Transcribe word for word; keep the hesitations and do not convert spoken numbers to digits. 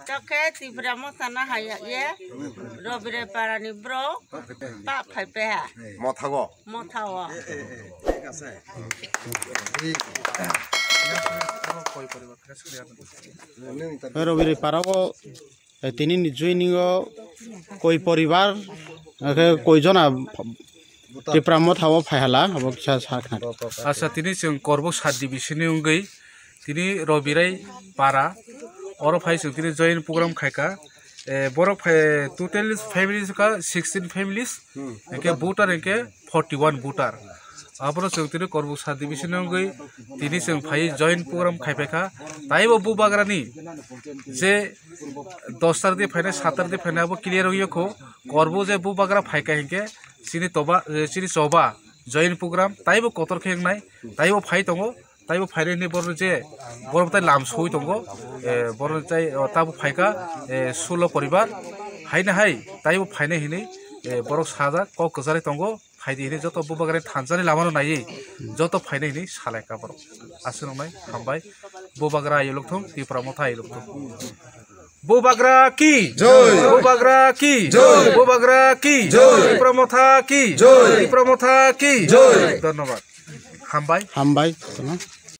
Chokhe Tipra Motha na haya ye. Robire parani bro. Pa phai pe ha. Mothago. Motha o. Robire parao, eh, tini ni joining o koi poribar, eh, koi jona Tipra Motha o phai hala, abo kisa sa khna. Asa tini chwng Korbuk sub division ni wngwi tini Robirai para oro phai chwng tini join program khaika. Eh, borok phai total families ka sixteen families, hingke voter hingke forty one voter. Aboro chwng tini Korbuk sub division ni wngwi tini chwng phai join program khaipaikha. Taibo bubagrani je dos tarik di phainai, sat tarik di phainai abo clear wngya kho. Korbuk je bubagra phaika hingke chini toba, eh, chini choba join program taibo kotor khe wngnai, taibo phai tongo, taibo phainai hwnwi borok je borok tai lam soi tongo, eh, borok tai, oh, tabo phaika, eh, sulo poribar haino hai taibo phainai hwnwi, eh, borok sajak kok kwcharwi tongo, phaidi hwnwi joto bubagrani thansa ni lama no naiwi joto phainai hwnwi salai ka borok. Aswk nai hambai. Bubagra ayolok thung, Tipra Motha ayolok thung. Bubagra ki? Joi. Bubagra ki? Joi. Bubagra ki? Joi. Tipra Motha ki? Joi. Tipra Motha ki? Joi. Dhonnobad. Hambai. Hambai.